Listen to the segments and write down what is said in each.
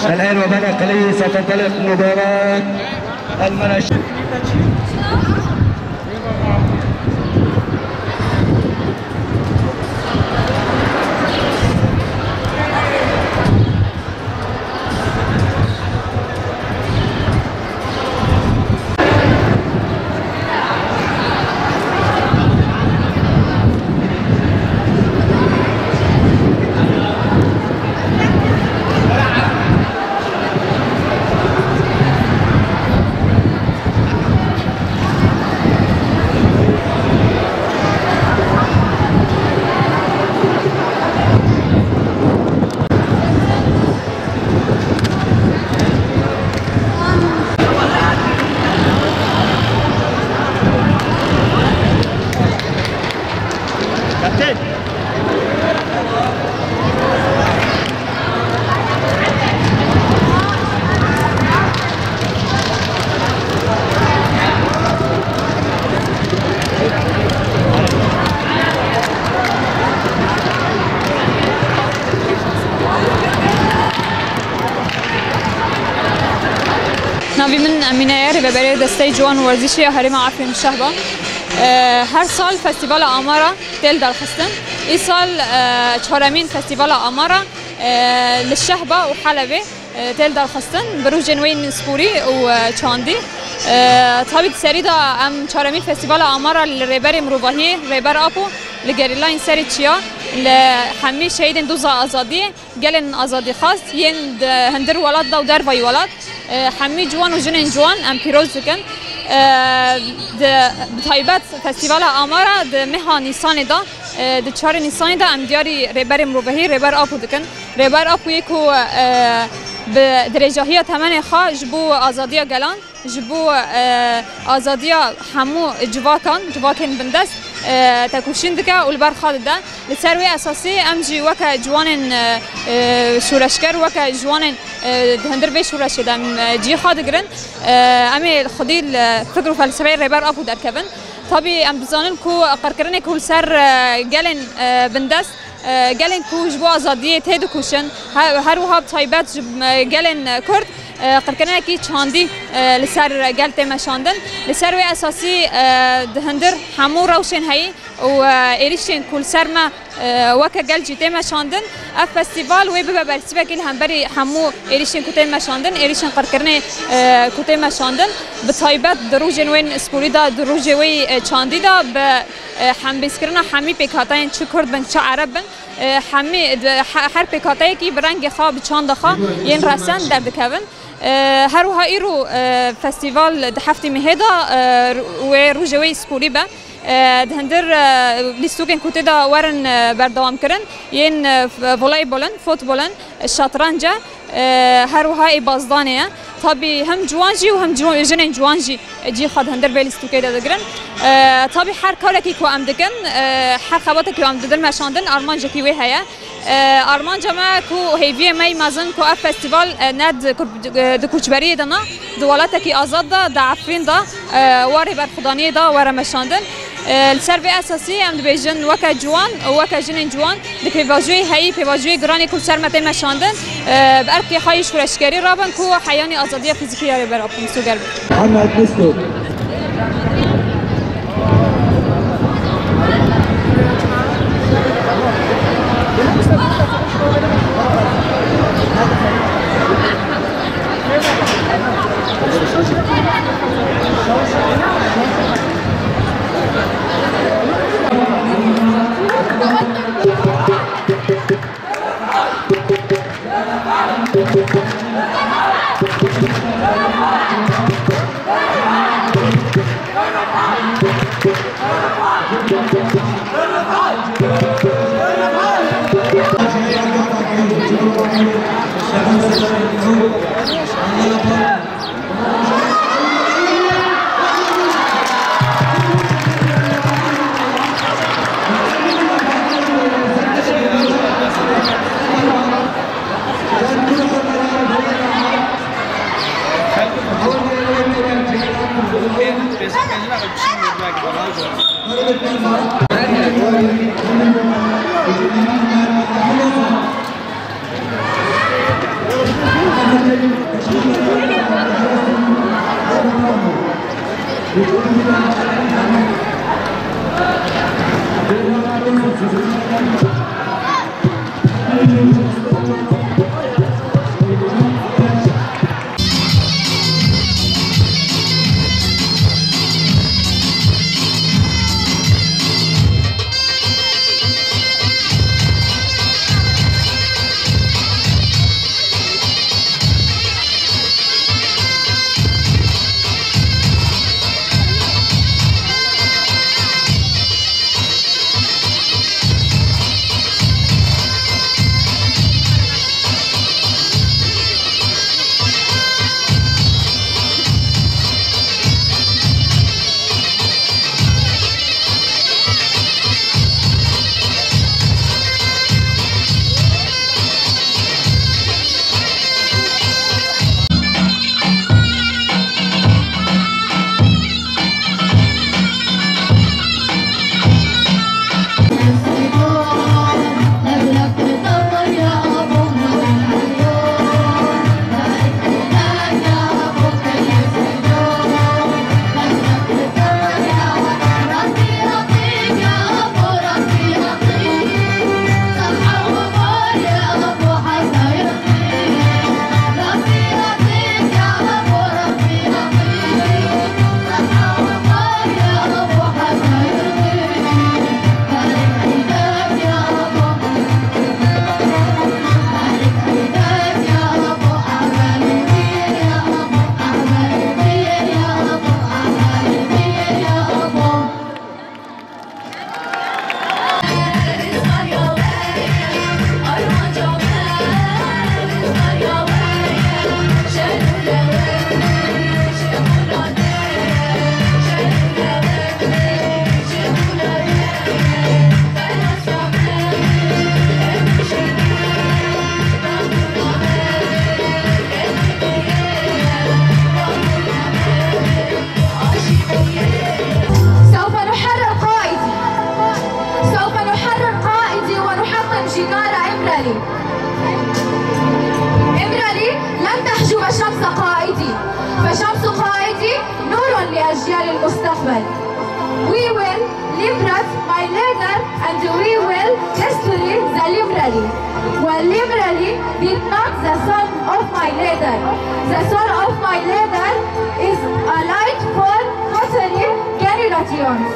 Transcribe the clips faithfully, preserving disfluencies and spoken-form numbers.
الآن وبنى قليل ستنطلق مباراة المنش. Navê min Emîne ye, rêveberê Desteyê Ciwan û Werzîşê ya Herêma Efrîn Şehba. E, her sal Festîvala Amara tê lidarxistin. Îsal, e, çaremîn Festîvala Amara, e, li Şehba û Helebê, e, tê lidarxistin bi rojên wê yên sporî û, e, çandî. E, tabî di serî de em çaremîn Festîvala Amara li rêberê mirovahiyê, Rêber Apo, li gerîlayên Serê Çiya, li hemî şehîdên doza azadiyê, gelên azadîxwaz yên di hundir welat de û dervayî welat, e, hemî ciwan û jinên ciwan em pîroz dikin. E, di, bi taybet Festîvala Amara di meha Nîsanê de, e, di çarê Nîsanê de em diyarî rêberê mirovahî Rêber Apo dikin. Rêber Apo yê ku, e, bi dirêjahiya temenê xwe ji bo azadiya gelan, ji bo, e, azadiya hemû civakan, civakên bindest, e, tekoşîn dike û li ber xwe dide. Li ser wê esasî em jî weke ciwanên, e, e, şoreşger, weke ciwanên, e, di hundir vê şoreşê de em, e, cihê xwe digirin. E, em ê xwedî li fikr û felsefeyê Rêber Apo derkevin. Tabî em dizanin ku qirkirinê ku li ser, e, gelên, e, bindest, e, gelên ku ji bo azadiyê têdikoşin, he-, her wiha bi taybet ji, e, gelên Kurd, e, qirkirinekî çandî, e, li ser gel tê meşandin. Li ser wê esasî, e, di hundir hemû rewşên heyî û, e, êrîşên ku li ser me, e, weke gel jî tê meşandin, ev festîval wê bibe bersîvekî li hemberî hemû êrîşên ku tên meşandin, êrîşên qirkirinê, e, ku tên meşandin. Bi taybet di rojên wê sporî de, di rojê wê, e, çandî de bi, e, hembêzkirina hemî pêkhateyên çi Kurd bin, çi Ereb bin, e, hemî, di, he-, her pêkhateyekî bi rengê xwe, bi çanda xwe yên resen derdikevin. E, her wiha îro, e, festîval di heftê mehê de, e, wê rojê wê sporî be. E, di hundir, e, lîstokên ku tê de werin, e, berdewamkirin, yên, e, f-, voleybolin, fotbolin, e, şatranc e, e, her wiha ê bazdanê ye. Tabî hem ciwan jî û hem ciw-, jinên ciwan jî, e, cî xwe di hundir vê lîstokê de digirin. E, tabî her karekî ku em dikin, e, her xebatekî ku em didin meşandin, armancekî wê heye. E, armanca me ku hêviyê me yî mezin ku ev festîval, e, ne di kur-, e, di koçberiyê de ne, di welatekî azad de, di Efrîn de, e, warê berxwedaniyê de were meşandin. E, li ser vê esasî em dibêjin weke ciwan û weke jinên ciwan di pêvajoyê heyî, pêvajoyê giranê ku li ser me tê meşandin, e, bi erkê xwe yê şoreşgerî rabin ku heyanî azadiya fîzîkî ya Rêber Apo. Misoger bin. Ahmet Mesut. سوف نحرر قائدي. سوف نحرر قائدي ونحطم جدار إمرالي. إمرالي لن تحجب شمس قائدي، فشمس قائدي نور لأجيال المستقبل. We will liberate my leader and we will destroy the Imrali. Well, Imrali did not the son of my leader. The son of my leader is a light for future generations.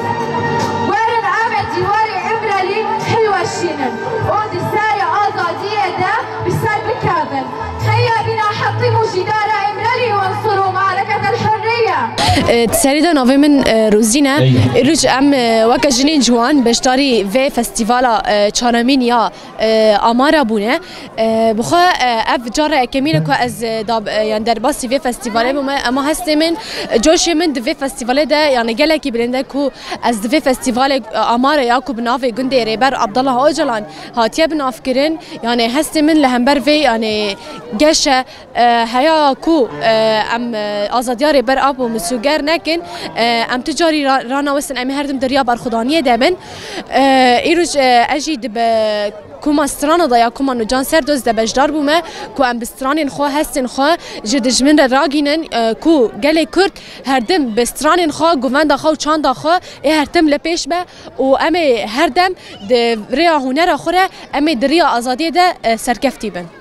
Werin em ê dîwarê Imralî hilweşînin û di serê azadiyê de bi ser bikevin. Heya bîna heqîm û jîdara Imralî û unsuru ma'reketel hurriye. E, di serî de navê min, e, Rozîn e. Îroj em, e, weke jinên ciwan beşdarî vê festîvala, e, çaremîn ya e, Amara bûne. E, bi xwe, e, ev cara yekemîn e ku ez, e, dab-, e, yani derbasî vê festîvalê bûme. Ema hestê min, e, coşê min di vê festîvalê de yani gelekî bilind e ku ez di vê festîvalê, e, Amara ya ku bi navê gundê Rêber Abdullah Ocalan hatiye binavkirin. Yani hestê min li hember vê yani geş e. E, heya ku, e, em, e, azadiya Rêber Apo misûger nekin, e, em tu carî ra-, ranawestin, em ê her tim di riya berxwedaniyê de bin. E, îroj, e, ez jî di be-, koma strana de ya koma Nûcan Serdoz de beşdar bûme, ku em bi stranên xwe, hestên xwe ji dijmin re ragînin, e, ku gelê Kurd her tim bi stranên xwe, govenda xwe û çanda xwe ê her tim li pêş be û em ê her dem di rêya hunera xwe re em ê di riya azadiyê de, e, serkeftî bin.